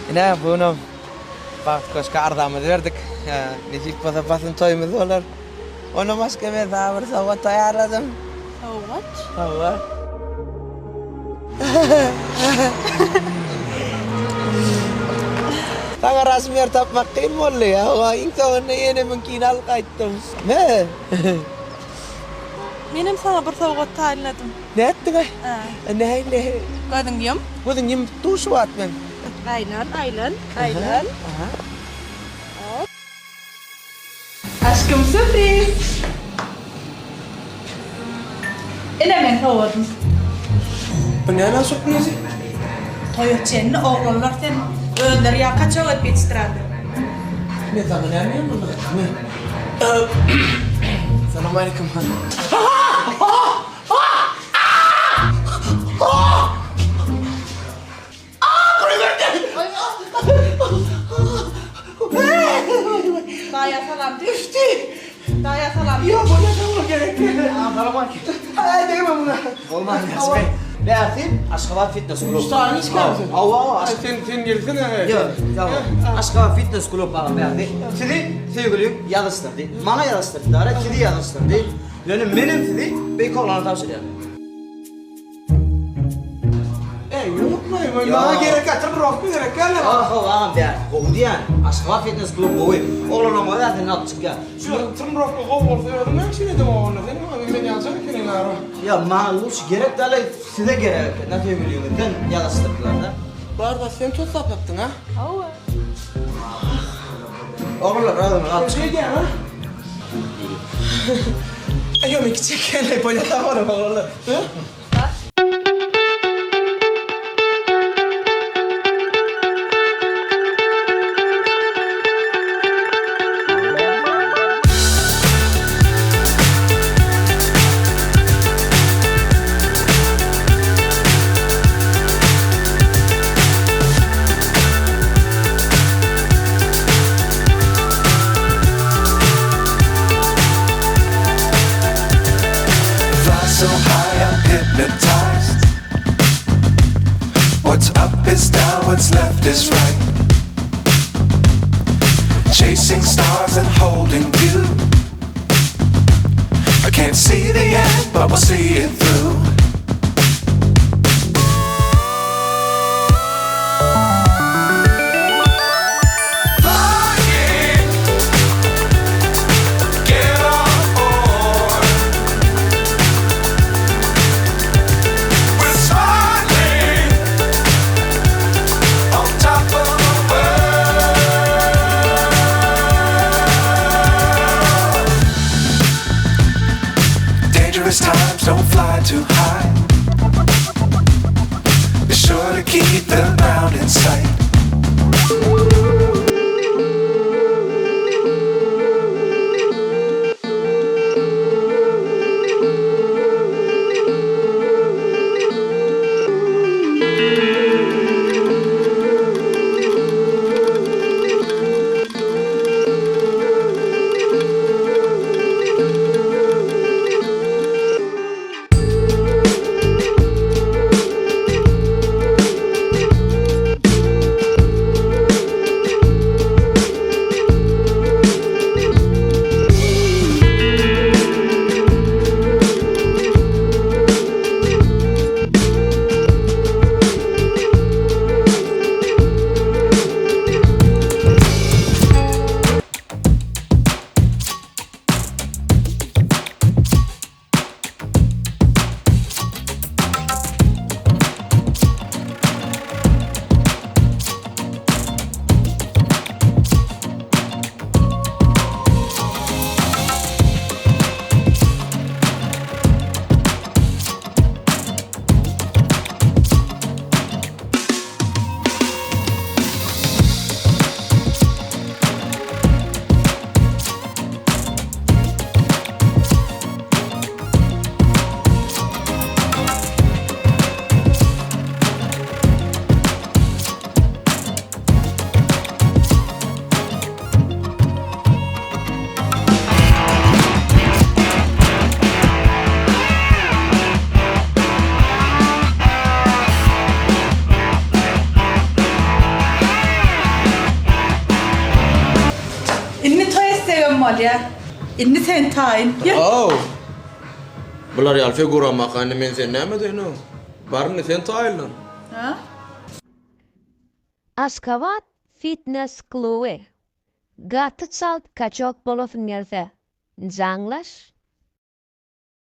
Ine, bu günem Bagt köşke arzamyzy berdik. Nesip bolsa basym toýumyz bolar. Ondan başga men saňa bir sowgat taýýarladym. Sowgat? Hawa. Saňa razmer tapmak kyn boldy. Hawa, iň soňunda ýenemiňkini alyp gaýtdym. Me. Menem saňa bir sowgat taýynladym. Nätdiň-aý? Nähili? Gözüňi ýum. Gözüňi ýumup dur şu wagt men. Aýlan, aýlan, aýlan. Aşkym sürpriz. Ine meň sowgadym. Bu näme sürprizi? Toýa çenli oglanlar sen özleri ýaka çök edip ýetişdirerler. Men saňa näme ýamanlyk etdim? Salam aleýkum. Daýa salam diý. Düşdi. Daýa salam diý. Ýok, bolýa sag bol gerek däl. Salam aleýkum. Aý degme muňa. Bolmaz Ýaşbek. Bärsi Aşgabat fitness klub. Ştaryň işgäri sen. Hawa, hawa. Sen sen gelsene. Ýok, sag bol. Aşgabat fitness klub agam bärsi. Sizi söýgülim ýazyşdyrdy. Maňa ýazyşdyrdy, dara sizi ýazyşdyrdy. Ýöne menem sizi beýik oglana tabşyrýan. Eý, ýokmaý, maňa gerek ýa, trenirovka gerek ýa. Hawa, hawa, agam, bärsi gowy diýýän. Aşgabat fitness klub gowy. Oglanlaryň özi seni alyp çykýar. Şu trenirovka gowy bolsa özüň näme üçin edeňok onda? Sen maňa men ýaljak ekeniň ara. Ýa, maňa luşy gerek däl, size gerek eken, da söýgüliňizden ýazyşdyrdylar-da. Bar zat sen toslap tapdyň, a? Hawa. Oglanlar özüňizi alyp çykyň. Şeýdýäň, a? Ýok, men kiçijek ýaly, bolýa sag boluň, oglanlar. Fly so high, I'm hypnotized. What's up is down, what's left is right. Chasing stars and holding you. I can't see the end, but we'll see it through. Flying, get on board. We're smiling on top of the world. Dangerous times don't fly too high. Be sure to keep the ground in sight. bolýar. Indi sen taýyn. Ýör. Aw. Bular ýaly figura maka indi men sen näme edeýin-ow. Bar indi sen taýynlan. Ha? Aşgabat fitnes kluby. Gaty çalt kaçok bolasyň gelse, jaňlaş.